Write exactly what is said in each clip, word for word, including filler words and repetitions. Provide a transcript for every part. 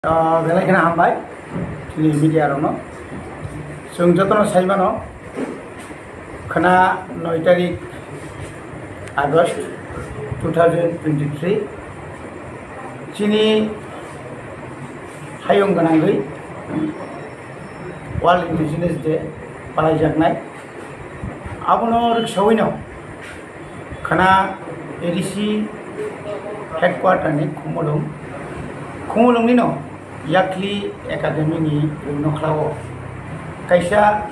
Ah, belai kheno hambai chini media rokno. Chwng jotono sai mano, khwna noi tarik August two thousand twenty-three, chini hayung gwnangwi World Indigenous Day palaijaknai. Abono rwksawino khwna A D C headquarter ni Khumulwng, Khumulwng nino Yakli Academy ni rwngnokhla o kaisa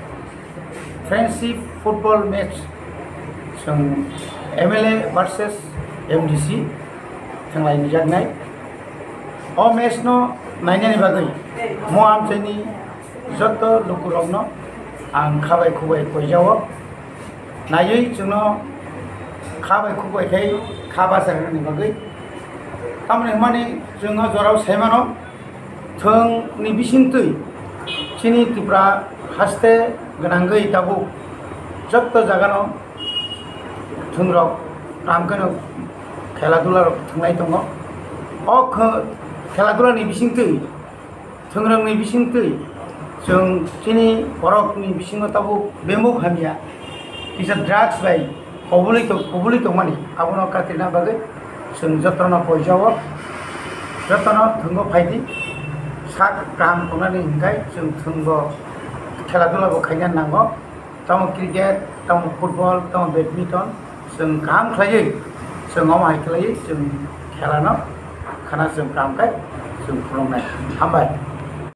friendship football match, chwng M L A versus M D C thwnglai nijaknai. O match no nainani bagwi mo amchaini joto lukurokno ang khabai khubai koijao. Naiwi chwngno khabai khubai khai kha bachar rwnani bagwi. Tamoni hwnmani chwng o jorao sai mano, thwngni bisingtwi chini Tripura haste gwnangwi tabuk joto jagano thwngrok kaham kheno khela dula rok thwnglai tongo. O khe-, khela dula ni bisingtwi, thwngrokni bisingtwi chwng chini borokni bisingo tabuk bemuk hamya kisa drugs bai kobului tong-, kobului tongmani, abono katirna bagwi chwng jotono koijao, jotono thwngo phaidi, sak kaham tongnani hinkhai chwng thwngo khela dula bo khaina nango. Tamo cricket, tamo football, tamo badminton, chwng kaham khlaiwi, chwng omo hai khlaiwi, chwng khelano khana chwng kaham khe chwng phunuknai. Hambai.